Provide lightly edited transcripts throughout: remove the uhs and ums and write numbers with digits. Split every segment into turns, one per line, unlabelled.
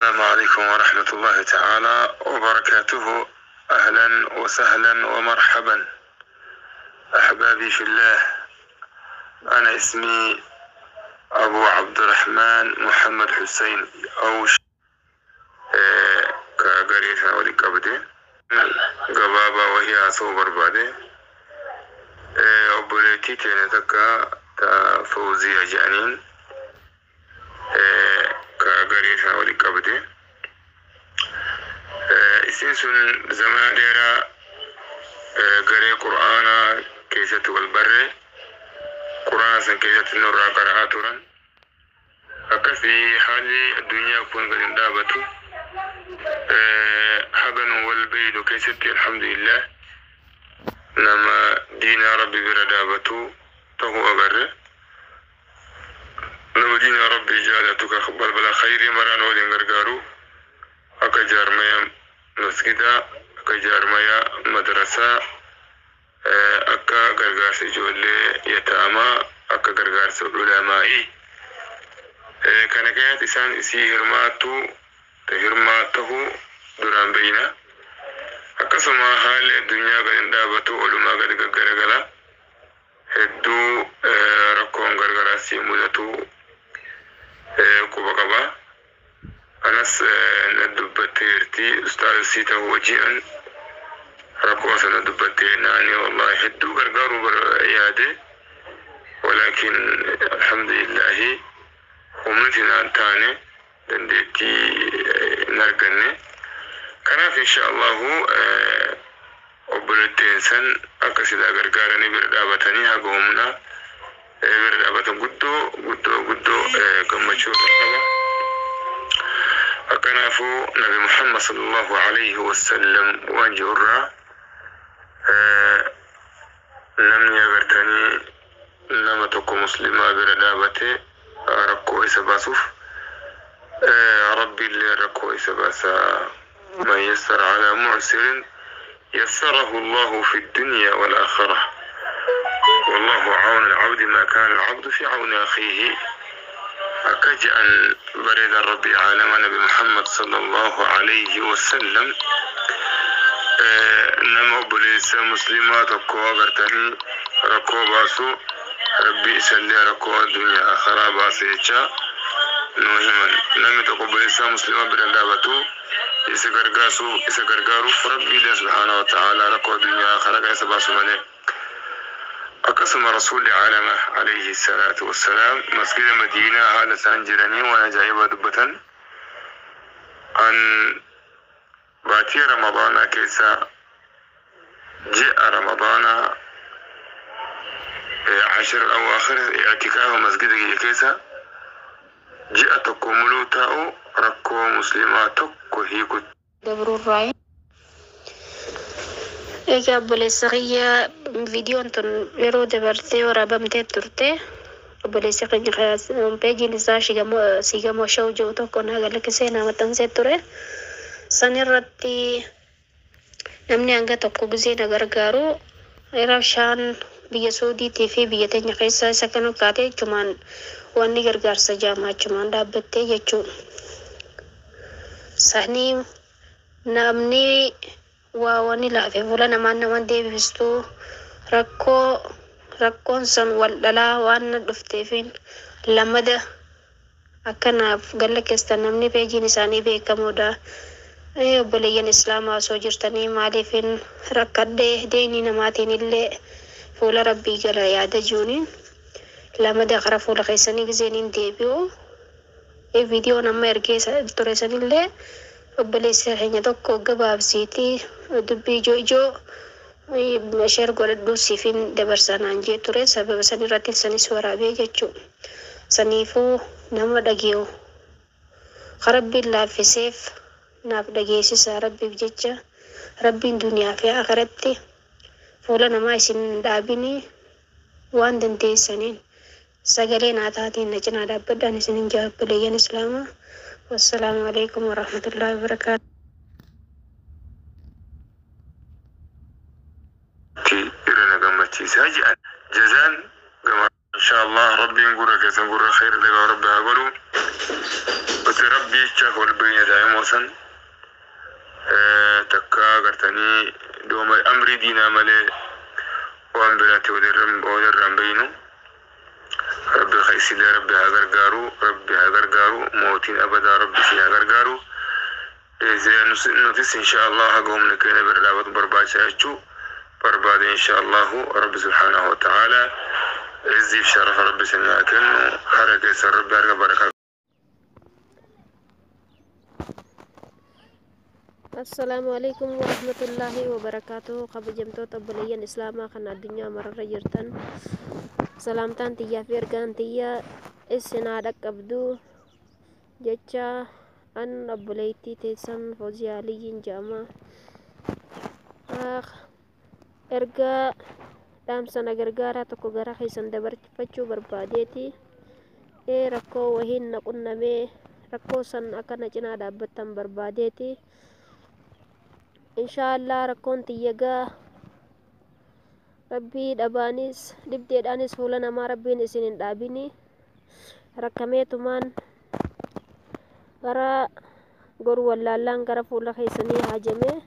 السلام عليكم ورحمة الله تعالى وبركاته. أهلا وسهلا ومرحبا أحبابي في الله. أنا اسمي أبو عبد الرحمن محمد حسين أو كغريسة ولي قبدي gabaabaa wahii haasa'uu barbaade. Obboleettii teenya takka ta Fawziya jedhaniin ka garee sana wali qabde. Isiin sun zamana dheeraa garee Qur'aanaa keessatti wal barre, Qur'aana san keessatti nurraa qara'aa turan. Akkasii haalli addunyaa kun gad hin dhaabatu. Haga nu wal beeynu keessatti, alhamdulillah, nama diinaa Rabbi bira dhaabatu ta'uu agarre. Nama diinaa Rabbi jaalatu, ka balbala khayrii maraan waliin gargaaru, akka jaarmaya masgidaa, akka jaarmaya madrasaa, akka gargaarsa ijoollee yataamaa, akka gargaarsa ulamaa'ii. Kana keessatti isaan isii hirmaattu hirmaattahu duraan beeyna. Akkasuma haalli addunyaa gad hin dhaabatu, olumaa gad gaggaragala. Hedduu rakkoon gargaraas mudatu quba qaba. Anas na dubbatteerti, ustaazii ta'uu wajjin rakkoo sana dubbattee naani, wallahi hedduu gargaaruu yaade, walaakin alhamdulillahi humniti naan taane, dandeettii hin arganne. Kanaaf insha Allahu obboleettiin san akka silaa gargaaranii bira dhaabatanii haga humna bira dhaabatan guddoo guddoo guddoo gammachuu qaba. Akkanaafuu Nabi Muhammad sallallahu alayhi wasallam waan jirurraa, namni agartanii nama tokko muslimaa bira dhaabate rakkoo isa baasuuf, Rabbi illee rakkoo isa baasa. من يسر على معسر يسره الله في الدنيا والآخرة، والله عون العبد ما كان العبد في عون أخيه. Akka je'an bareedan Rabbi caalama Nabi Muhammad sallallahu alayhi wasallam, nama obboleessa muslimaa tokko agartanii rakkoo baasu, Rabbi isallee rakkoo addunyaa akhiraa baase jecha nu himan. Namni tokko obboleessa muslimaa bira dhaabatu isa gargaarsuuf, isa gargaaruuf, Rabbi illee subhaanahu wa ta'ala rakkoo addunyaa akhiraa kan isa baasu malee. Akkasuma rasuulli caalama alayhi salaatu wassalaam masgida Madiinaa haala isaan jiranii waan ajaa'ibaa dubbatan. An baatii Ramadaanaa keessa, ji'a Ramadaanaa 10 awaakhir, i'tikaafa masgida kiyya keessa ji'a tokko muluu taa'u rakkoo muslimaa tokko hiiku
dabruurraa. Egaa obboleessa kiyya, viidiyoon tun yeroo dabartee waraabamtee turte, obboleessi keenya peejiin isaa Siigamoo Show jedhu tokko naa galakkisee naa maxxansee ture. San irratti namni hanga tokko gisee na gargaaru rabshaan biyya Suudiitii fi biyya teenya keessa isa kana kaatee jechumaan wanni gargaarsa jaamaa achumaan dhaabbattee jechuudha. Sanii namni waa wanni laafe fuula namaan naman deebistuu, rakkoo rakkoon sun wal dhalaa waan na dhufteefin lamada akkanaaf galla keessan namni peejiin isaanii beekamoodha. Obboleeyyan islaamaa osoo jirtanii maaliifin rakkadhee deynii namaatiin illee fuula Rabbii gala yaada jiruun lamada kara fuula keessanii giseen deebi'u. Viidiyoon amma ergee ture sanillee obboleessa keenya tokko gabaabsiitii dubbii ijoo ijoo share godhadhuu siifin dabarsa naan jee ture. Sababa san irratti sanis waraabee jechuudha. Saniifuu nama dhageeyu Rabbiin laaffiseef naaf dhageessisa. Rabbiif jecha, Rabbiin duniyaa fi akhiratti fuula namaa isin dhaabini, waan dandeessaniin sagalee naa taatiin na cinaa dhaabbadhaan isinin jaa, obboleeyyan islaamaa. Wassalaamu alaikum warahmatullaahi wabarakaatu.
Irra na gammachiisaa jedhan jazaan gama insha Allah. Rabbiin gurra keessan gurra khayr dhagaa Rabbi haa godhu. Rabbi jecha wal beeyna daa'imoo san takka gartanii dooma amrii diinaa malee waan biraatti walirraan beeynu. Rabbi khaysilee Rabbi haa gargaaru, Rabbi haa gargaaru, mootiin abadaa Rabbi si haa gargaaru. Nutis insha Allah haga humna keenya bira dhaabatu barbaachisaa jechuu barbaade. Insha Allahu Rabbi subhaanahu wa ta'ala izziif sharafa Rabbi isin haa kennu, hara keessan Rabbi harka barakaa.
Assalaamu alaikum warahmatullaahi wabarakaatuh. Kabajamtoota obboleeyyan islaamaa kan addunyaa mararra jirtan, salaamtaan tiyyaa fi ergaan tiyya isin haa dhaqqabdu jecha an obboleettii teessan Fooziyaa Aliyyiin jedhama. Ergaa dhaamsa na gargaaraa tokko gara keessan dabarfachuu barbaadeeti. Rakkoo wahiin na qunnamee, rakkoo san akka na cinaa dhaabbattan barbaadeeti. Inshaallah rakkoon tiyya gaa Rabbii dhabaanis dhibdeedhaanis fuula namaa Rabbiin isin hin dhaabini. Rakkameetumaan gara goru wallaallaan gara fuula keessanii haajame.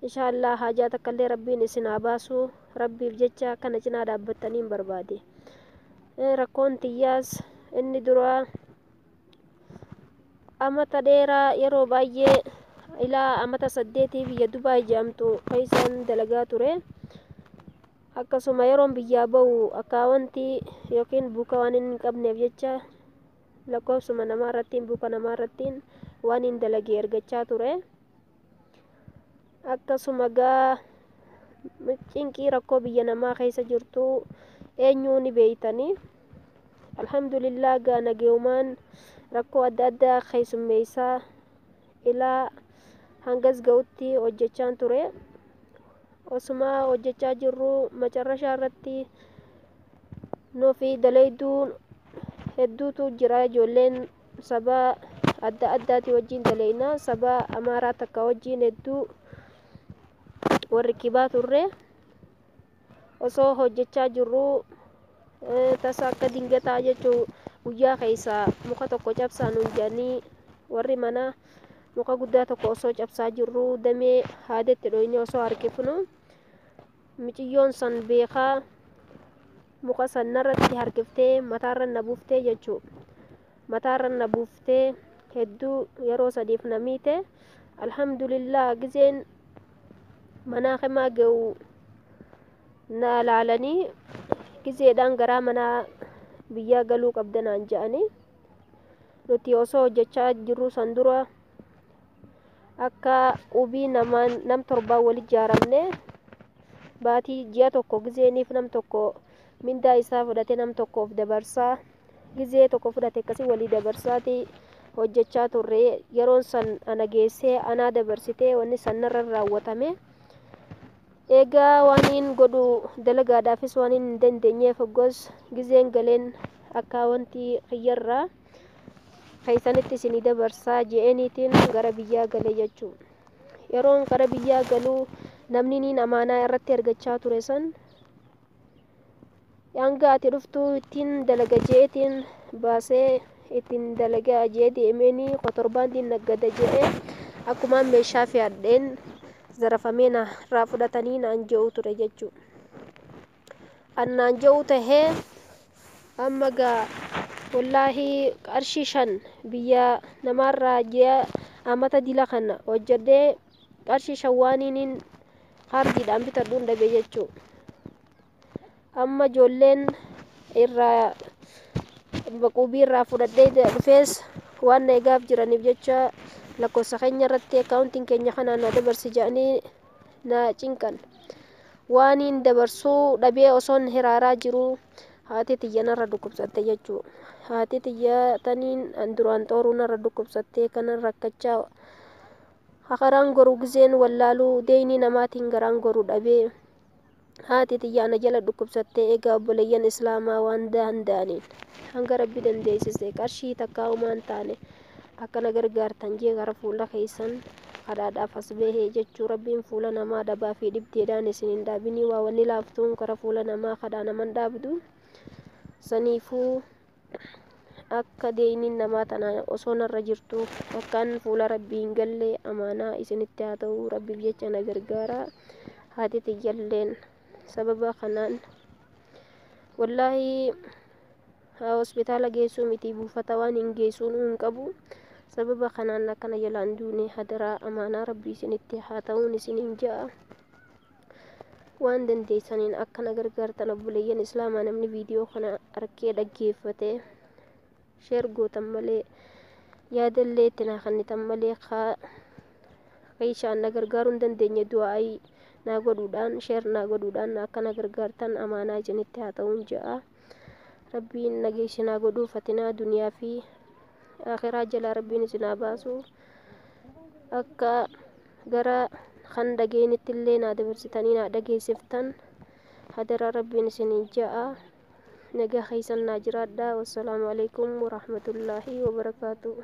Inshaallah haajaa takkallee Rabbiin isin haa baasu. Rabbiif jecha akka na cinaa dhaabbattaniin barbaade. Rakkoon tiyyaas inni duraa amata dheeraa yeroo baay'ee ilaa amata 8 biyya Dubaay jedhamtu keessan dalagaa ture. Akkasuma yeroon biyyaa bahu akkaawwantii yookiin buuka waan hin qabneef jecha lakkoofsuma namaa irrattiin buuka namaa irrattiin waan hin dalagee ergachaa ture. Akkasuma gaa cinqii rakkoo biyya namaa keessa jirtu eenyuu ni beeytanii. Alhamdulillah gaa nagayumaan rakkoo adda addaa keessummeessaa ilaa hangas ga'utti hojjechaan ture. Osuma hojjechaa jirru macarrashaa irratti nuufi dalayduun hedduutu jira. Ijoolleen saba adda addaati wajjin dalayna. Saba Amaaraa takka wajjin hedduu warri kibaa turre. Osoo hojjechaa jirru tasa akka dingataa jechuu guyyaa keessaa muka tokko cabsaa nuun jedhanii warri mana muka guddaa tokko osoo cabsaa jirru damee haadatti dhoyne osoo harkifnu miciyyoon san beekaa muka san narratti harkiftee mataarra na buuftee jechuu, mataarra na buuftee hedduu yeroo sadiif na miite. Alhamdulillah gizeen manaa himaa ga'u na laalanii gizeedhaan garaa manaa biyyaa galuu qabda naan jedhanii. Nuti osoo hojjechaa jirru san dura akka qubii namaan nam torbaan wal ijaaramne baatii ji'a tokko gizeeniif nam tokko mindaa isaa fudhate nam tokkoof dabarsaa, gizee tokko fudhate akkasii walii dabarsaati hojjechaa turre. Yeroon san ana geessee anaa dabarsitee wanni san narra raawwatame. Egaa waan godhu dalagaadhaafis waan hin dandeenyeef hoggas gizeen galeen akkaawwantii kiyyarraa keessanitti isinii dabarsaa je'eniitiin gara biyyaa gale jechuu. Yeroon gara biyyaa galuu namni niin amaanaa irratti argachaa ture san hanga ati dhuftuu ittiin dalaga je'eetiin baasee ittiin dalagaa je'ee deemeenii kotorbaandiin naggada je'ee akkumaan meeshaa fe'adheen zarafamee narraa fudhatanii naan je'u ture jechuu. Annaan je'u tahee amma gaa wallaahi qarshii 5 biyya namaarraa ji'a amata dila kana hojjedhee qarshii 5 waaniiniin kaardiidhaan bitadhuun dhabe jechuu. Amma ijoolleen irraa qubii irraa fudhadhee dhufees waan na eegaaf jiraniif jecha lakkoofsa keenya irratti akkaawuntiin keenya kanaan na dabarsi jedhanii na cinqan. Waaniin dabarsuu dhabee osoon hiraaraa jiru haati tiyya narra dhukkubsatte jechuu. Haati tiyya taniin an duraan xooruu narra dhukkubsattee kanan rakkachaa hakaraan goru gizeen wallaaluu deeyni namaatiin garaan goru dhabee haati tiyya ana jala dhukkubsattee. Egaa obboleeyyan islaamaa waan danda'aniin hanga Rabbi dandeessise qarshii takkaa homaan taane akkana gargaartan jee gara fuula keessan kadhaadhaaf as bahee jechuu. Rabbiin fuula namaa dhabaa fi dhibdeedhaan isin hin dhaabinii. Waa wanni laaftuun gara fuula namaa kadhaa naman dhaabdu. Saniifuu
Akka deeyniin namaa tana osoo narra jirtu akkaan fuula Rabbii hin galle amaanaa isinitti haa ta'u, Rabbiif jecha na gargaara. Haati tiyyalleen sababa kanaan wallaahi hospitaala geessuu miti, buufata waan hin geessuun hin qabu. Sababa kanaan akkana jalaan duune. Hadaraa amaanaa Rabbii isinitti haa ta'uun isiniin ja'a. Waan dandeessaniin akkana gargaartan obboleeyyan islaamaa, namni viidiyoo kana arkee dhaggeeffate share gootan malee, yaadallee itti naa kennitan malee, keeshaan na gargaaruu hin dandeenye du'aayii naa godhuudhaan, share naa godhuudhaan akkana gargaartan amaanaa isinitti haa ta'uun ja'a. Rabbiin nageessinaa godhuu, fatinaa duniyaa fi akhiraa jalaa Rabbiin isinaa baasu. Akka gara kan dhageenitti illee naa dabarsitanii naa dhageessiftan hadaraa Rabbiin isinii ja'a. Nagaa keessan naa jiraadha. Wassalaamu alaikum warahmatullaahi wabarakaatu.